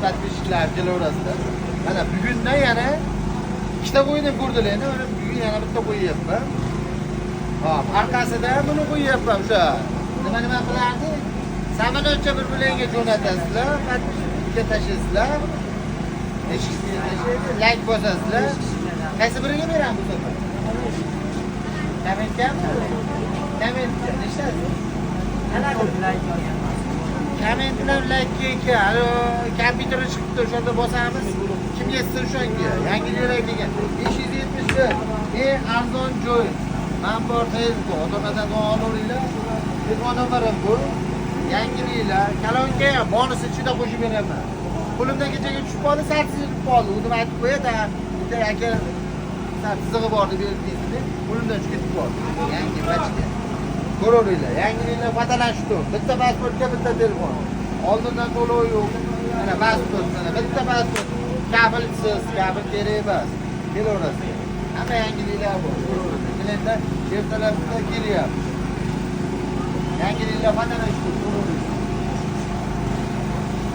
Подписчик lar kelaverasizlar. Mana bugundan yana ikkita qo'ydim, ko'rdilar endi. Mana bugun yana bitta qo'yyapman. Hop, orqasida ham buni qo'yyapman o'sha. Nima nima qilardi? Samolyotcha bir bilanga jo'natasizlar, подписчик ka tashlaysizlar. Necha kishiga tashlaydi? Layk bosasizlar. Qaysi biriga beramiz bu safar? Kommentkami? Kommentga nechtasi? Komment bilan laykka ekan. Alo, kompyuterga chiqibdi, o'shanda bosamiz. Kim yetsa o'shanga. Yangi yo'lak degan. 571. Eng arzon joy. Man bor Facebook. Odamlardan olaveringlar. Telefon nomerim bu. Yangiliklar, kolonka ham bonusi ichida qo'shib beraman. Qo'limdan kechaga tushib qoldi, sal chizilib qoldi. O'zim aytib qo'yadi, bitta aka sal chizig'i bor deb berdingiz deb, qo'limdan tushib ketib qoldi. Yangi pachka. Ko'raveringlar, yangiliklar foydalanishdi. Bitta pasportga bitta telefon. Oldindan to'lov yo'q. Mana pasport, mana bitta pasport. Kafilsiz, kafil kerak emas. Kelaverasiz. Hamma yangiliklar bor. Ko'raverasiz. Klientlar ertalabda kelyapti. Yangiliklar foydalanishdi.